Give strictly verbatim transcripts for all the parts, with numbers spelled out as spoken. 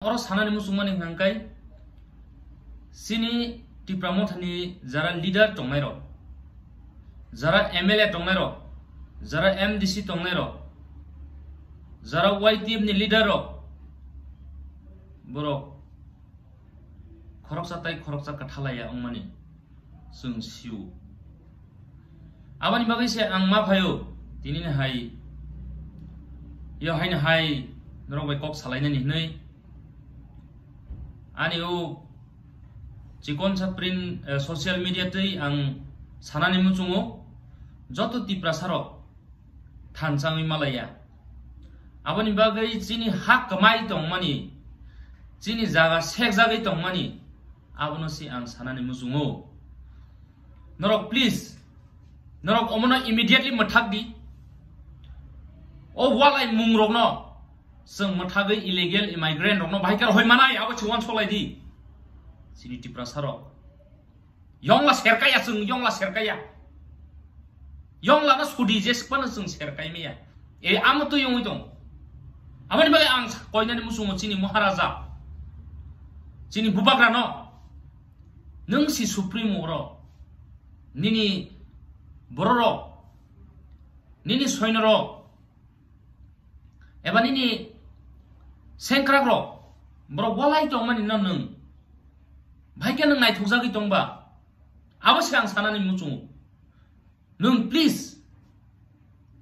Oro sanani muchungmani hwnka khe chini Tipra Mothani jara leader tongnairok, jara M L A tongnairok, jara M D C tongnairok, jara Y T F ni leader rok, borok khoroksa tai khoroksa kwthalaiya wngmani chwng sio. Aboni bagwi se ang ma phaio, tinini hai, yo haino hai norok bai kok salainani hwnwi. Ani o chikon sa print, eh, social media twi ang sanani muchungo, joto Tiprasa rok thansa wngwi malaiya. Aboni bagwi chini ha kwmai tongmani, chini jaga sekjagwi tongmani, abono se ang sanani muchungo. Norok please, norok omono immediately mwthak di. O walai mung rokno chwng mwthagwi illegal immigrant rokno bahai khe rohoi manai, abo chwng uansuk lai di. Chini Tiprasa rok. Yongla serkaya chwng, yongla serkaya. Yongla no sudi je sikpano chwng serkai maya. E amo twi yongwi tong. Aboni bagwi ang sa-, koinani muchungo chini Maharaja. Chini bubagra no. Nwng si supremo oro. Nini bororok. Nini soinorok. Eba nini sengkrak rok, borok walai tongmani no nwng. Bahai khe nwng naithokjagwi tongba. Abo se ang sanani muchungo. Nwng please,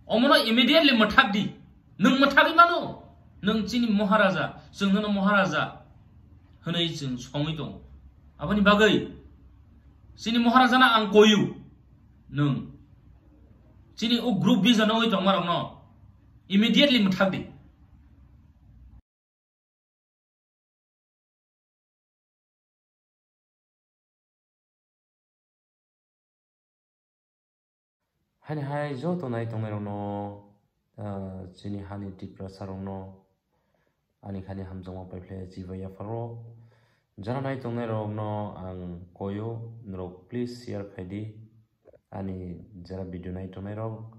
omono immediately mwthak di. Nwng mwthagwi mano. Nwng chini Maharaja, chwng nono Maharaja hwnwi chwng songwi tongo. Aboni bagwi chini Maharaja no ang koyu. Nwng chini o group vision wngwi tongmarokno immediately mwthak di. Hani hai joto nai tongnairokno, ah, chini hani Tiprasa rokno ani khani hamjakma paiphlai chibai yapharo. Jara nai tongnairokno ang koyo, norok please share khai di. Ani jara video nai tongnairok.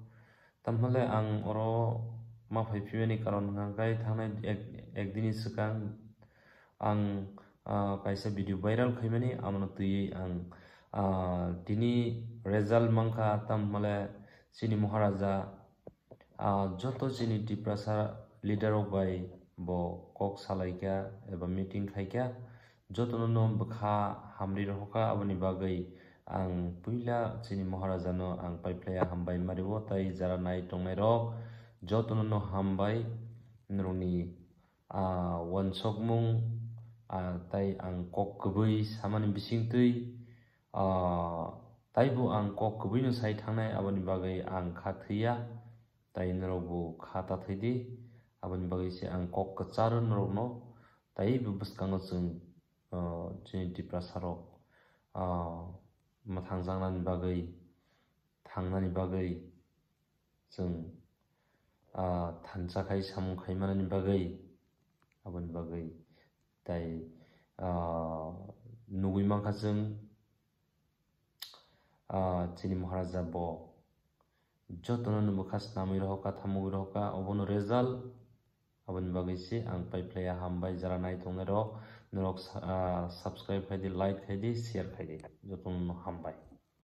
Tamhole ang oro ma phai phimani karon hwnkha khe thangnai ek, ek dini swkang ang, ah, kaisa video viral khaimani, amono twiwi ang, ah, tini result mankha, tamhole chini Maharaja, ah, joto chini Tiprasa leader rok bai bo kok salaikha eba meeting khaikha, jotono no bwkha hamri rohorkha, aboni bagwi ang puila chini Maharaja no ang paiphlaiya hambai mario, tai jara nai tongnairok jotono no hambai, norokni ah, uansukmung, ah, tai ang kok kwbwi samani bisingtwi, ah, taibo ang kok kwbwino sai thangnai, aboni bagwi ang kha thwiya, tai norokbo kha ta thwi di, aboni bagwi se ang kok kwcharo norokno, taibo bwskango chwng, ah, chini Tiprasa rok, ah, mwthangjaknani bagwi, thangnani bagwi, chwng, ah, thansa khai samung khai manani bagwi, aboni bagwi tai, ah, nugwi mankha chwng, ah, chini Maharaja bo jotono no bwkha snamwi rohorkha, thamugwi rohorkha, obono result. Aboni bagwi se ang paiphlaiya hambai, jara nai tongnairok, norok sa-, ah, subscribe khai di, like khai di, share khai di, jotono no hambai.